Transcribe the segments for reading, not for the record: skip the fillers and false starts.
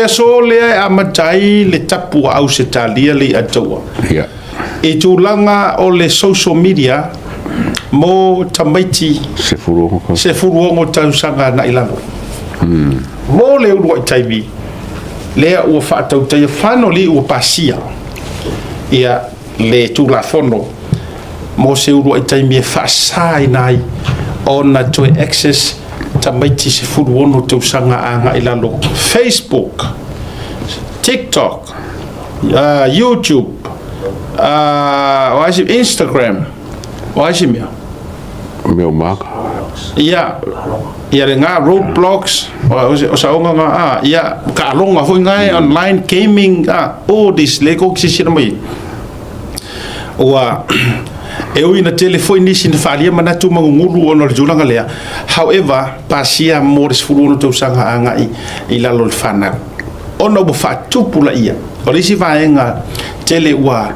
Aso lea e amata ai le tapu a Ausetalia le Iatua i tulaga o le social media mo tamaiti 16 tausaga agai i lalo. Mo le uluai taimi lea ua faatautaia, finally ua pasia ia le Tulafono mo se uluai taimi e faasaina ai ona toe access tamaiti 16 tausaga agai i lalo Facebook, TikTok, YouTube, o a isi, Instagram, o a isi mea? Mea uma. Ia, ia lena Roblox, o saoga na, ia, taaloga foi na e online gaming, all this, lea tou te silasila mai ai. Ua e ui ina tele foi nisi na faaalia manatu ma gugulu ona o le tulaga lea, however, pasia mo le 16 tausaga agai i lalo o le fanau ona ua faatupulaia. O le isi vaega tele ua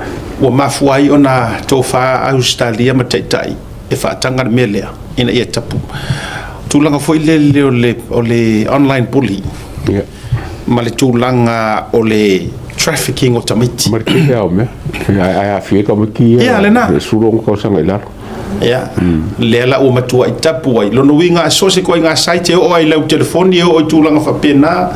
mafua ai ona tofa Ausetalia ma Taitai e faataga le mea lea ina ia tapu tulaga foi lele o le online bully ma le tulaga o le trafficking o tamaiti. Ma le tele lava o mea ae aafia ai tamaiti ia. Ia, lena. E 16 tausaga i lalo. Ia, lea la ua matuai tapu ai. Lona uiga, so o se ituaiga site e oo ai i lau telefoni, e oo i tulaga faapena,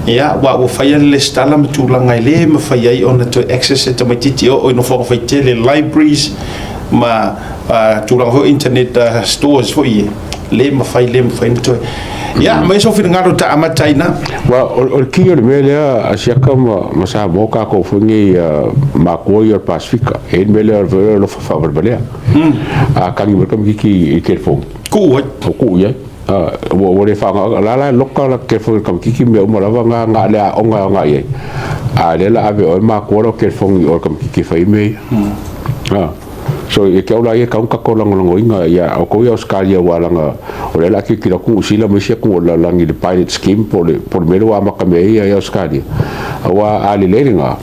ia, aua ua faia le lesitala ma tulaga e le mafai ai ona toe access e tamaitiiti e oo i nofoaga faitele, libraries ma tulaga foi o internet stores foi ia, le mafai, le mafai ona toe. Ia, aumai sou finagalo ta amata ai ina. Aua o le ki o le mea lea a Siaka ma Samoa, o tatou foi nei matua ia o le Pasefika, e i ai le mea lea o le alofa faavalevalea. A tagi mai le tamaitiiti i le telefoni, Tuu ai. Ua tuu i ai. Ua le faaaogaina. O la la e loka le telefoni a le tamaitiiti mea uma lava na na o le aoga e aoga i ai. A o lea o le a ave e oe matua lau telefoni i o i le tamaitiiti e fai ai mea ia. So ia te au la ia e tatau ona tatou lagolagoina ia outou ia Ausetalia aua leaga o lea o le a tilotilo atu Niu Sila ma isi atunuu o le lalolagi i le pilot scheme po o le po o le mea lea ua amata mea ai ia Ausetalia. Aua a lelei lena,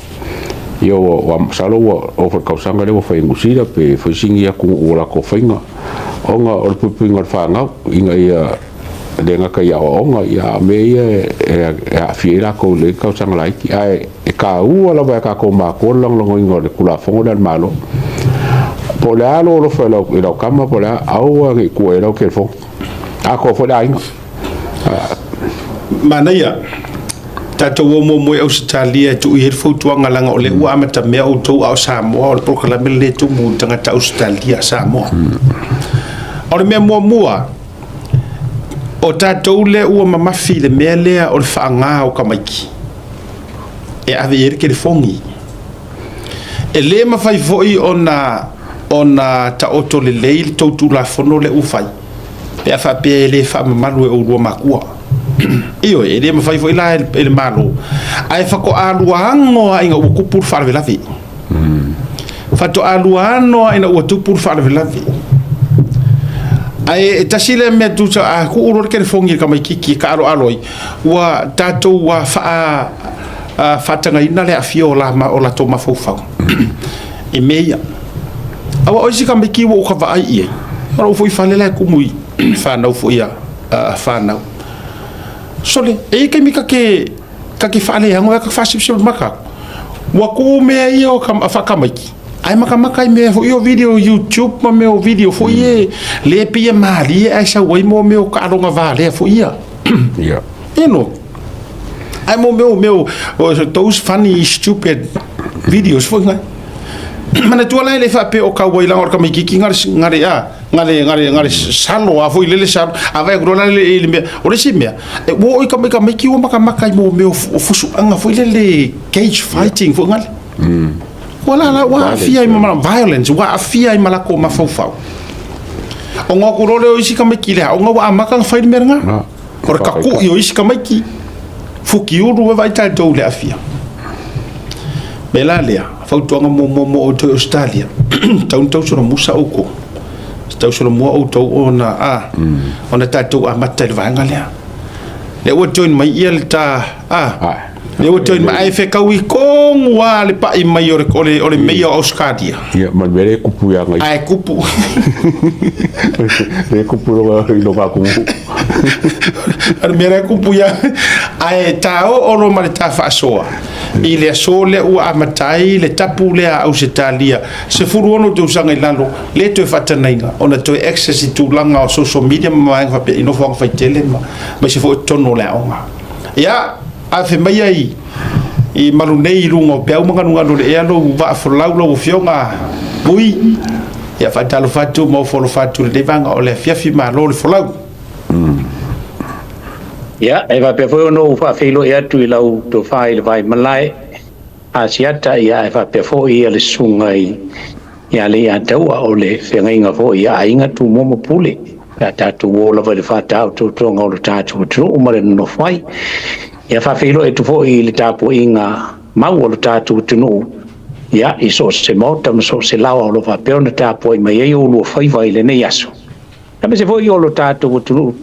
ia ua masalo ua oo foi i le tausaga lea ua fai e Niu Sila pe fai sini atunuu ua latou faiga ona o le puipuiga o le fanau ina ia le gata i aoaoga, a o mea ia e aafia ai latou i le tausaga laiti. Ae e taua lava e tatou matua le lagolagoina o le Tulafono lea a le Malo. Po o le a lou alofa i lau tama po o le a, aua ne i tua i ai lau telefoni. Atoa foi le aiga. Manaia. Tatou o muamua i Ausetalia e tuu i ai le fautuaga leaga o lea ua amatamea outou a o Samoa o le polokalame lenei e tumu i tagata Ausetalia a Samoa. O le mea muamua, O tatou lea ua mamafi i le mea lea o le faaga o tamaiti e ave i ai le telefoni. E le mafai foi ona taoto lelei le tou Tulafono lea ua fai pe a faapea e le faamamalu e oulua matua. Ioe, e le mafai foi la e le Malo, ae faatoa lua ano lava ina ua tupu le faalavelave. Faatoa lua ano lava ina ua tupu le faalavelave. Ae e tasi lea mea tusa a tuu loa le telefoni i le tamaitiiti e taaloalo ai, ua tatou faatagaina le aafia o latou mafaufau i mea ia. Aua o isi tamaiti ua ou vaai i ai, o lou foi fale la e tumu i fanau foi a fanau. Sole, e i ai taimi ta te Ta te faaleago ai ka faasipisipa maka. Ua tuu mea ia o faatamaiti, ae makamaka i mea foi o video YouTube ma mea o video foi e le pei e malie ae sau ai mo mea o taaloga valea foi ia. Yeah. E no. Ae mo mea o mea o those funny stupid videos foi ngai. Manatua la e le faapea o kau ai leaga o le tamaitiiti na o le a gale gale gale salo a foi lele salo a vai atu la le le mea o le isi mea e ua oo i tamaiti ua makamaka i mo mea o fusuaga foi lele cage fighting foi gale ua la la ua aafia ai ma violence ua aafia ai ma latou mafaufau ona o atu loa lea o isi tamaiti i le aoga ua amata ona fai le mea lena o le taku'i o isi tamaiti fukiulu e vaai tatou i le aafia mea la lea fautuaga muamua mo outou i Ausetalia tatau ona tausolomusa outou tausolomua outou ona a ona tatou amata i le vaega lea lea ua join mai ia le ta a Lea ua join mai, ae fekaui tonu lava le pai mai o le, o le, o le meia o Ausetalia. Ia, ma le mea lea e kupu ia Ae kupu. Lea e kupu i lona atunuu. O le mea lea e kupu ia. Ae ta oo loa ma le ta faasoa i le aso lea ua amata ai le tapu lea a Ausetalia, 16 tausaga i lalo, le toe faatagaina ona toe access i tulaga o social media ma vaega faapea i nofoaga faitele ma aemaise foi o totonu o le aoga. Ia, afe maia i i malu nei i luga o peau ma galugalu o le ea lou vaa folau lau Afioga Vui. Ia, faatalofa atu ma ofo alofa atu i lenei vaega o le afiafi, malo le folau. Ia, e faapea foi ona ou faafeiloai atu i lau tofa i le Vaimalae Asiata, ia, e faapea foi le susuga i ia Leiataua, o le feagaiga foi a Aiga Tumua ma Pule, pe a tatou o lava i le faataotootoga o le tatou atunuu ma le nonofo ai. Ia faafeiloai atu foi i le tapuaiga mau o le tatou atunuu, ia, i so o se maota ma so o se laoa o lo o faapea ona tapuai mai ai oulua faiva i lenei aso. Aemaise foi o lo tatou atunuu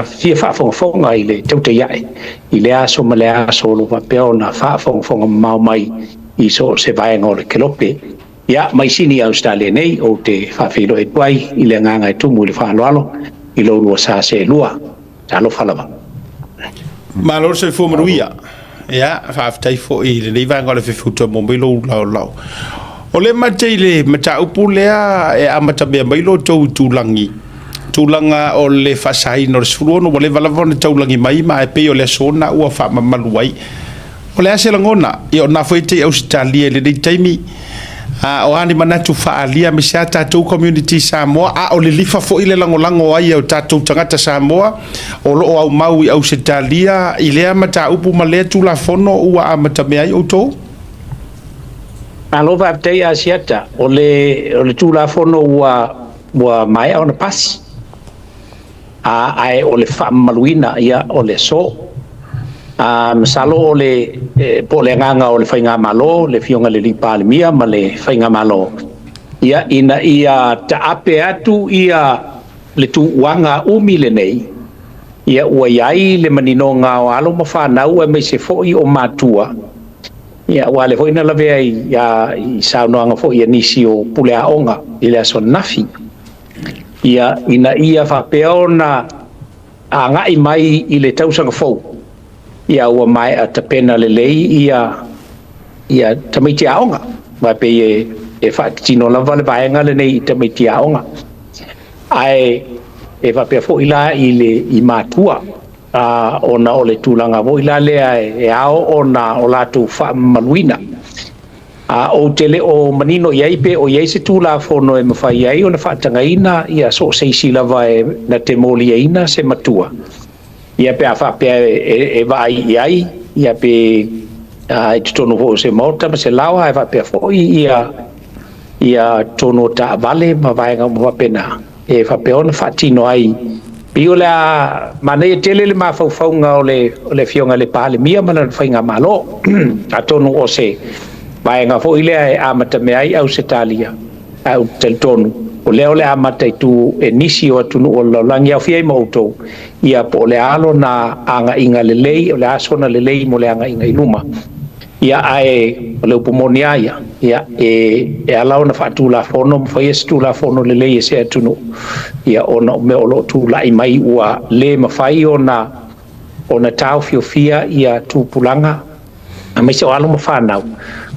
fia faafogafoga i le tautai ae i lea aso ma lea aso o lo o faapea ona faafogafoga mamao mai i so o se vaega o le kelope. Ia, mai Sini i Ausetalia nei, ou te faafeiloai atu ai i le agaga e tumu i le faaaloalo i lo oulua sa seelua. Talofa lava. Malo le soifua manuia. Ia, faafetai foi i lenei vaega o le afiafi ua toe maua mai lou laolao. O lea matou i le mataupu lea e amatamea mai lo outou itulagi, tulaga o le faasaina o le 16 ua leva lava ona taulagi mai ma e pei o le aso na ua faamamalu ai. O le a se lagona? Ia o na foi e te i Ausetalia i lenei taimi, a o a ni manatu faaalia aemaise a tatou community Samoa, a o lilifa foi le lagolago ai e o tatou tagata Samoa o lo o aumau i Ausetalia i lea mataupu ma lea Tulafono ua amatamea ai outou? Malo faafetai Asiata. O le, o le Tulafono ua, ua maea ona pasi. A, ae o le faamamaluina, ia, o le aso. A, masalo o le, po o le agaga o le Faigamalo, le Afioga i le Alii Palemia ma le Faigamalo, ia, ina ia taape atu ia le tuuaga umi lenei, ia ua i ai le maninoga o alo ma fanau aemaise foi o matua, ia, aua o lea foi na lavea i, i saunoaga foi a nisi o pule aoga i le aso ananafi, ia, ina ia faapea ona agai mai i le tausaga fou, ia ua maea tapena lelei ia ia tamaiti aoga. Aua pei e, e faatino lava le vaega lenei i tamaiti aoga. Ae e faapea foi la i le i matua, ona o le tulaga foi la lea e ao ona o latou faamamaluina. Ou te le o manino i ai pe o i ai se Tulafono e mafai ai ona faatagaina ia so o se isi lava e na te moliaina se matua, ia pe a faapea e vaai i ai, ia pe i totonu foi o se maota ma se laoa, ae faapea foi ia ia totonu o taavale ma vaega uma faapena, e faapea ona faatino ai. Pei o le a manaia tele le mafaufauga o le Afioga i le Palemia ma lana Faigamalo. Atonu o se vaega foi lea e amatamea ai Ausetalia, ae ou te talitonu o lea o le a mataitu e nisi o atunuu o le lalolagi, e aofia ai ma outou, ia po o le a lona agaiga lelei, o le a sona lelei mo le agaiga i luma. Ia, ae o le upu moni lava ia, ia, e ala ona faatulafono ma faia se tulafono lelei e se atunuu, ia, ona o mea o lo o tulai mai ua le mafai ona ona taofiofia ia tupulaga aemaise o alo ma fanau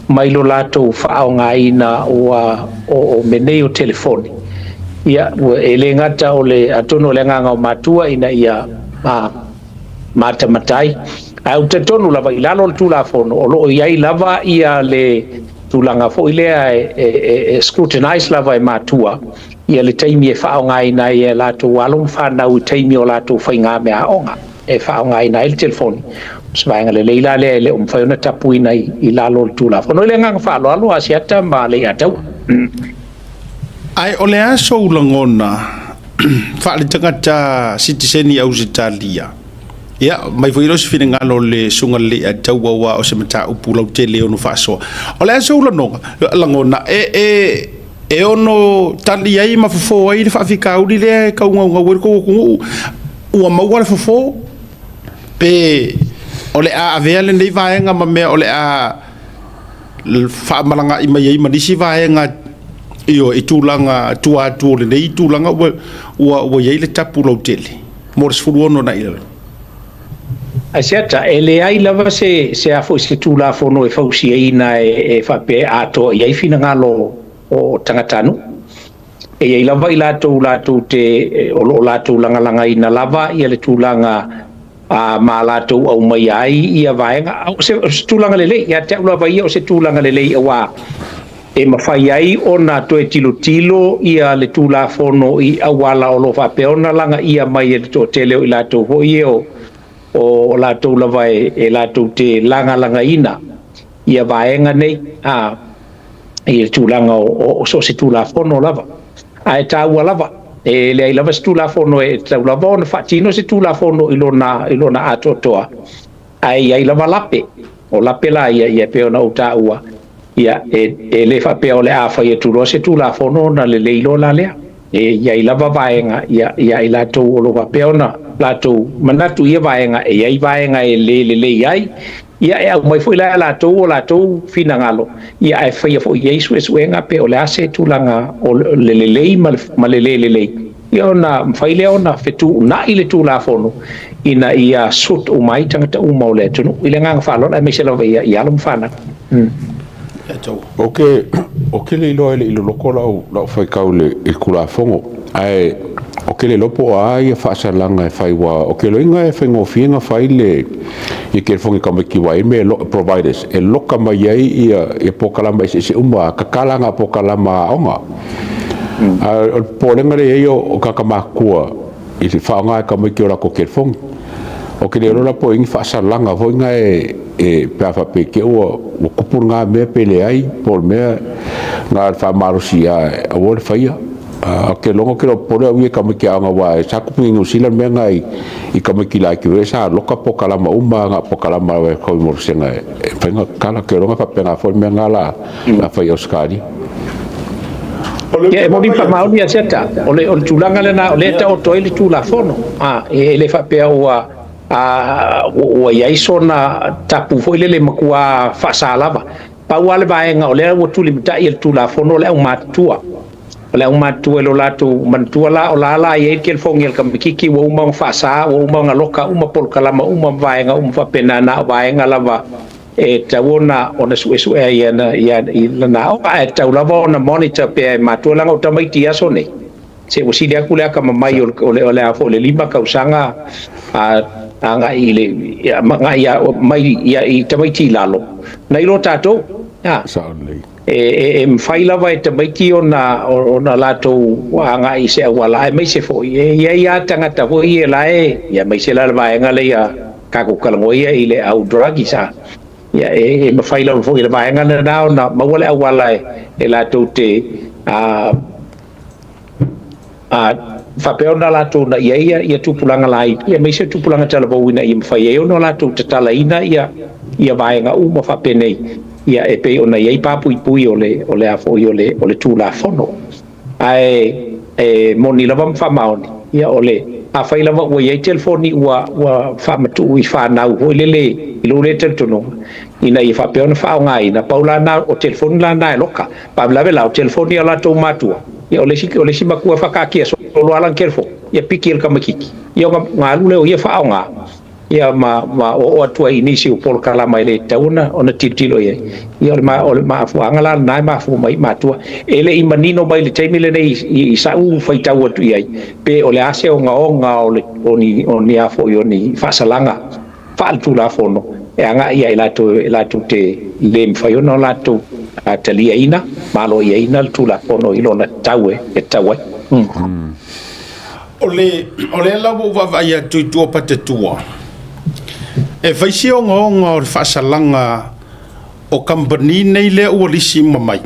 mai lo latou faaaogaina ua o mea nei o telefoni. Ia, e le gata o le, atonu o le agaga o matua ina ia matamatai, ae ou te talitonu lava i lalo o le Tulafono o lo o i ai lava ia le tulaga foi lea e scrutinize lava e matua ia le taimi e faaaogaina ai e latou alo ma fanau i taimi o latou faigamea aoga e faaaogaina ai le telefoni. O se vaega lelei la lea e le o mafai ona tapuina i lalo o le Tulafono. I le agaga faaaloalo, Asiata ma Leiataua. Ae o le a sou lagona faale-tagata sitiseni Ausetalia? Ia, mai foi lea o se finagalo o le Susuga i le Leiataua aua o se mataupu lautele e ono faasoa. O le a sou lagona e e ono tali ai ma fofo ai le faafitauli lea e tau gaugau ai le tou atunuu? Ua maua le fofo pe O le a avea lenei vaega ma mea o le a faamalaga'i mai ai ma nisi vaega, ioe, i tulaga tua atu o lenei tulaga ua i ai le tapu lautele mo le 16 agai i lalo. Asiata, e leai lava se a foi se Tulafono e fausiaina e faapea e atoa i ai finagalo o tagatanuu. E i ai lava i latou latou te o lo o latou lagalagaina lava le tulaga ma latou aumaia ai ia vaega. O se tulaga lelei, ia te au lava ia o se tulaga lelei, aua e mafai ai ona toe tilotilo ia le Tulafono i auala o lo o faapea ona lagaia mai e le toatele o i latou foi ia o latou lava e latou te lagalagaina ia vaega nei i le tulaga o so o se Tulafono lava. Ae taua lava, e leai lava se Tulafono e tatau lava ona faatino se Tulafono i lona atoatoa, ae i ai lava lape. O lape la ia e pei ona ou taua, ia e le faapea o le a fai atu loa se Tulafono ona lelei loa la lea. E i ai lava vaega ia i latou o lo o faapea ona latou manatu i ia vaega, e i ai vaega e le lelei ai, ia e aumai foi la e latou o latou finagalo, ia ae faia foi i ai suesuega pe o le a se tulaga o le lelei ma le le lelei, ia ona mafai lea ona fetuunai le Tulafono ina ia suit uma ai tagata uma o le atunuu. I le agaga faaaloalo, aemaise lava i alo ma fanau. Ou te le iloa e le i loloko lau faitau i le Tulafono, ae ou te le iloa po o a ia faasalaga e fai, aua ou te iloaina e faigofie ona fai le i telefoni tamaiti ua i ai mea providers e loka mai ai ia polokalama eseese uma, tatala na polokalama aoga. A o le popolega lea e i ai o tagata matutua i le faaaoga e tamaiti o latou telefoni. Ou te le iloa la po o i ai ni faasalaga foi na e pe a faapea te i ua tupu lena mea pe leai, po o le mea na o le faamalosi aua le faia. Ou te iloa ou te le o popole au ia i tamaiti aoga, aua sa tupu i Niu Sila le mea lena i tamaiti laiti foi sa loka polokalama uma na o polokalama e tau i molosega e mafai ona tatala. Ou te iloa faapena foi le mea lena la fai i Ausetalia. Ia, e moni faamaoni ia Seta, o le tulaga lena o lea e taoto ai le Tulafono. E le faapea ua i ai sona tapu foi lele matua faasa lava. Pau lava le vaega o lea ua tulimatai e le Tulafono o le aumatutua. O le aumatutua i lo latou manatua la o la la i ai le telefoni a le tamaitiiti ua uma ona faasa, ua uma ona loka uma polokalama uma ma vaega uma faapena, na o vaega lava e tatau ona suesue ai i lana aoga, ae tatau lava ona monitor pea e matua leaga o tamaiti i aso nei, se ua sili atu le atamamai o le a foi le 5 tausaga agai i le agai mai i tamaiti i lalo nai lo tatou. Sao lelei. E mafai lava e tamaiti ona latou agai i se auala, aemaise foi e i ai lava tagata foi ia la e ia aemaise la le vaega lea tatou talanoa ia i le au drugs ia e mafai lava foi i le vaega lena ona maua le auala e latou te faapea ona latou na i ai ia tupulaga laiti, aemaise tupulaga talavou ina ia mafai ai ona latou tatalaina ia vaega uma faapenei, ia e pei ona i ai papuipui o le a foi o le Tulafono. Ae e moni lava ma faamaoni, ia o le afai lava ua i ai telefoni ua faamatuu i fanau foi lele i lou le talitonuga ina ia faapea ona faaaogaina, pau la o telefoni la na e loka faalavelave la o telefoni a latou matua, ia o le isi matua faataatia solo lana telefoni, ia piki e le tamaitiiti, ia ona alu lea o ia faaaoga ia ma oo atu ai i nisi o polokalama e le tatau ona tilotilo i ai. Ia o le mafuaaga la lena e mafua mai matua. E le i manino mai le taimi lenei i sa'u faitau atu i ai pe o le a se ogaoga o le o ni a foi o ni faasalaga faaletulafono e agai ia i latou e latou te le mafai ona latou taliaina ma aloaiaina le Tulafono i lona tau e tatau ai. O le la ua ou vaavaai atu i tua o patatua, e fai si ogaoga o le faasalaga o kamupani nei lea ua lisi uma mai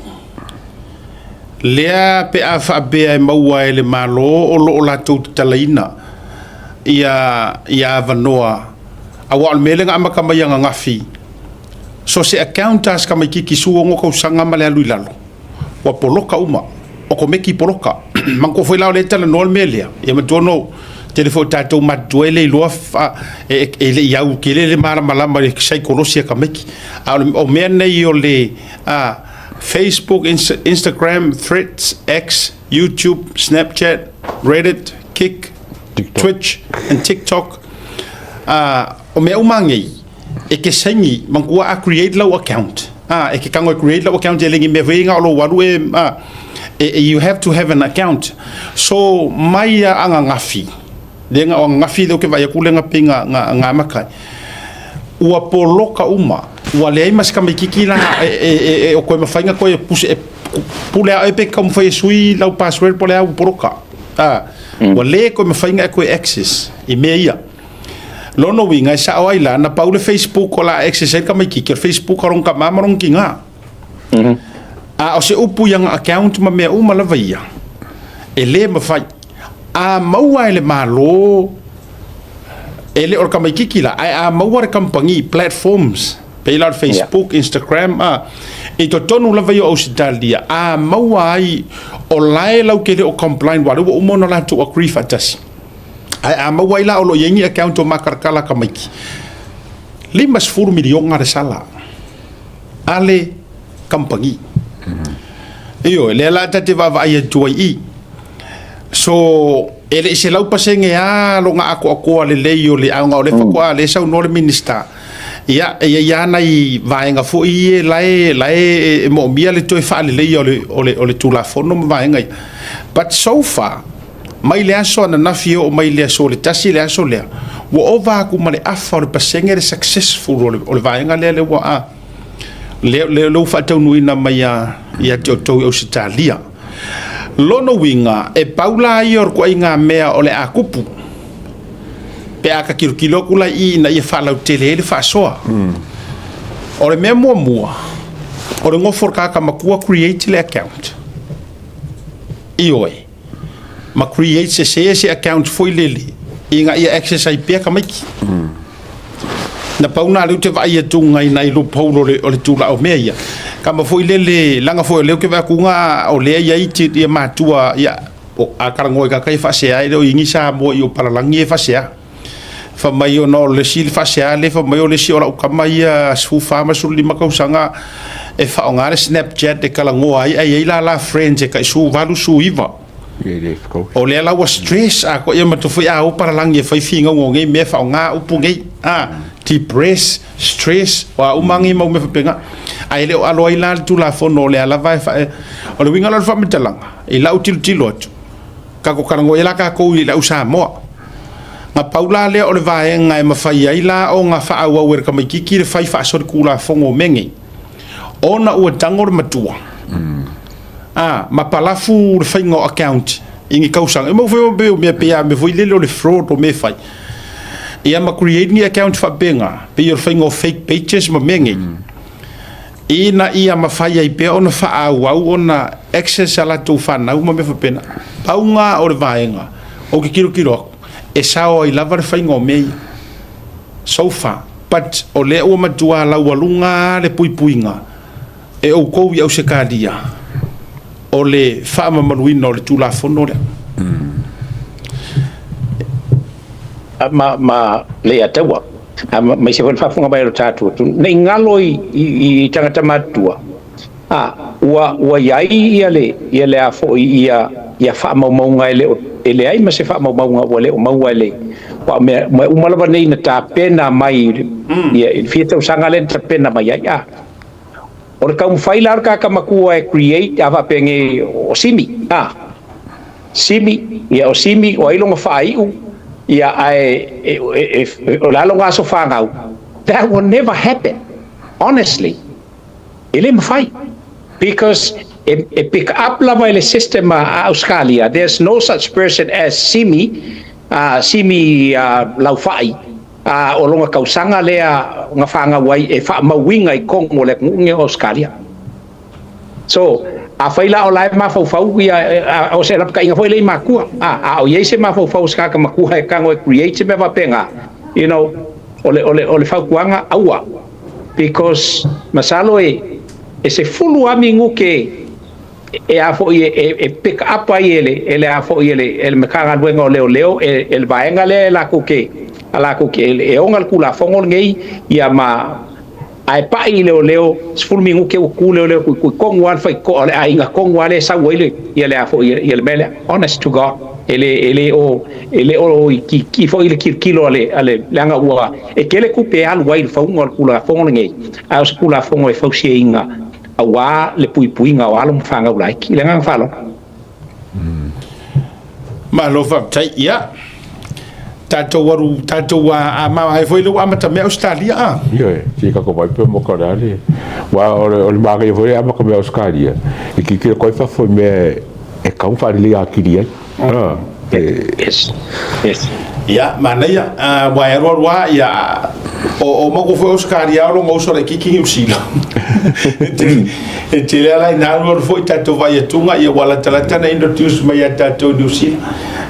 lea pe a faapea e maua e le Malo o lo o latou tatalaina ia avanoa, aua o le mea lea na amata mai ananafi, so se account a se tamaitiiti 16 tausaga ma le alu i lalo ua poloka uma, okomeki poloka. Manatua foi la o lea e talanoa le mea lea, ia matua no Tele foi o tatou matutua e le iloa e le i au tele le malamalama i le saikolosi a tamaiti. A o mea nei o le Facebook, Instagram, Threads, X, YouTube, Snapchat, Reddit, Kik, TikTok. Twitch and TikTok, o mea uma nei, e te saini, manatua a create lau account, e te tago e create lau account e le ni mea foi na o lou alu e, you have to have an account. So, mai ia ananafi, lea na o ananafi lea ou te vaai atu lea na pei na, na, na amata ai. Ua poloka uma, ua leai ma se tamaititi la e o toe mafai ona toe puse, e pule a oe pe taumafai e sui lau password po o le a ua poloka. Ua le toe mafai ona e toe access i mea ia. Lona uiga e sao ai la, na pau le Facebook o le a access ai le tamaititi, o le Facebook a lona tama ma lona tina. A o se upu i ana account ma mea uma lava ia, e le mafai. A maua e le Malo, e le o le tamaititi la, ae a maua le kamupani, platforms, pei la o le Facebook, Instagram, i totonu lava ia o Ausetalia, a maua ai o la e lautele o compliant, aua o lea ua uma ona latou agree faatasi. Ae a maua ai la o lo o i ai ni account o makarakala a tamaiti, 50 miliona le sala a le kamupani. Ioe, lea la ta te vaavaai atu ai i. So, e le i 100% lava lona atoatoa lelei o le aoga o lea faatoa lea e saunoa le Minisita. Ia, e i ai lava nai vaega foi ia la e moomia le toe faaleleia o le Tulafono ma vaega ia. But so far, mai le aso ananafi e oo mai le aso le 1 le aso lea, ua ova atu ma le afa o le pasene le successful o le vaega lea lea ua lea ua faataunuuina mai ia te outou i Ausetalia. Lona uiga, e pau la ia o le ituaiga mea o le a tupu, pe a ta tilotilo atu la i ina ia faalautele ai le faasoa. O le mea muamua, o le nofo o le tagata matua create le account. Ioe, ma create se se account foi lele, ina ia access ai pea tamaiti. Na pau na lea ou te vaai atu nai nai loophole o le tulaga o mea ia. Kama foi lele, laga foi o lea ou te vaai atu ga o lea i ai ti ia matua ia, o, a talanoa i tagata ia faasea e le o i ai ni Samoa i o palalagi e faasea. Fai mai ona o le isi faasea lea fai mai o le isi o lau tama ia 14 ma 15 tausaga e faaaoga le Snapchat e talanoa ai ae i ai la friends e tai 18, 19. E le fakauli. O lea la ua stress a ko ia matu foi a o palalagi e fai finauga o nei mea faaaoga upu nei. Depress, stress, o a uma nei mau mea faapena. Ae le o alo ai la le Tulafono o lea lava e o le uiga la o le faamatalaga, i lau tilotilo atu, tatou talanoa ai la tatou i le au Samoa. Na pau la lea o le vaega e mafai ai la ona faaauau e le tamaititi le fai faasolitulafono o mea nei. Ona ua tago le matua. Ma palafu le faiga o account i ni tausaga. E mau foi o mea pe a mea foi lele o le fraud o mea e fai. Ia ma create ni account faapena, pei o le faiga o fake pages ma mea nei. Ina ia mafai ai pea ona faaauau ona access a latou fanau ma mea faapena. Pau lena o le vaega ou te tilotilo atu, e sao ai lava le faiga o mea ia. So far, but o lea ua matua laualuga le puipuiga e outou i Ausetalia o le faamamaluina o le Tulafono lea. Ma le ataua mai se foi le faafofoga mai o le tatou atunuu nei galo i tagata matutua ua i ai ia le a foi ia faamaumauga e le o e leai ma se faamaumauga ua le o maua e le ua mea mea uma lava nei na tapena mai ia i le fia tausaga lea na tapena mai ai o le taumafai la o le tagata matua e create a faapea nei o Simi Simi ia o Simi o ai longa faaiu ia ae o le a longa aso fanau. That will never happen, honestly. E le mafai because e pick up lava i le system a Australia. There's no such person as Simi, Simi Laufai o longa tausaga lea nga whangau ai e whaamauinga i kongo le atunuu o Australia. So a fai la o la e mafaufau ia o se lapakainga foi le i makua a o iai se mafaufau se kaka makua e tago e create se mea faapena, o le fautuaga aua, because masalo e 10 a minuke. e a foi e pick up ai e le e le a foi e le e le Matagaluega o Leoleo e le vaega lea e latou te a latou te e ona le Tulafono lenei ia ma ae pai i leoleo 10 minute ua tu leoleo tui tonu lava le faitotoa o le aiga tonu lava lea e sau ai le ia le a foi ia le mea lea. Honest to God, e le o itiiti foi le tilotilo a le leaga ua e tele tupe e alu ai i le fauga o le Tulafono lenei, ae o se Tulafono e fausiaina aua le puipuiga o alo ma fanau laiti. I le agaga faaaloalo. Malo faafetai. Ia tatou alu tatou a ma ai foi le ua amata mea Australia a. Ioe, si ka ko vai pe mo ka le. Wa o le manga foi ama ka mea Australia. E ki ki ko fa foi me e kau fa le akili ai. Ah. Yes. Ia manaia ua e alu alu a ia o mako foi Australia o longa uso le kiki New Zealand. E tele ala ina alu alu foi tatou vai atuga ia ua latalata na introduce mai ia tatou New Zealand.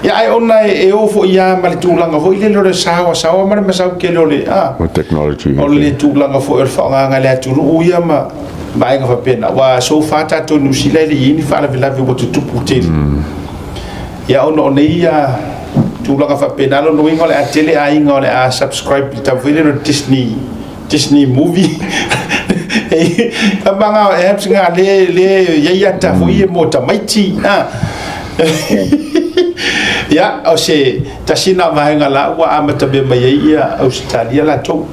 Ia ai ona e o foi ia ma le tulaga foi lele o le saoa saoa ma le masau tele o le a O technology. O le tulaga foi o le faaaogaga le atunuu ia ma vaega faapena. Ua so far tatou New Zealand e le i ai ni faalavelave ua tutupu tele. Ia ona o nei ia tulaga faapena lona uiga o le a tele aiga o le a subscribe i tau foi lele o le Disney movie. E manga apps nga le le ia ia ta foi e mo tamaiti. Ia o se tasi na vaega la ua amata mea mai ai ia Australia latou.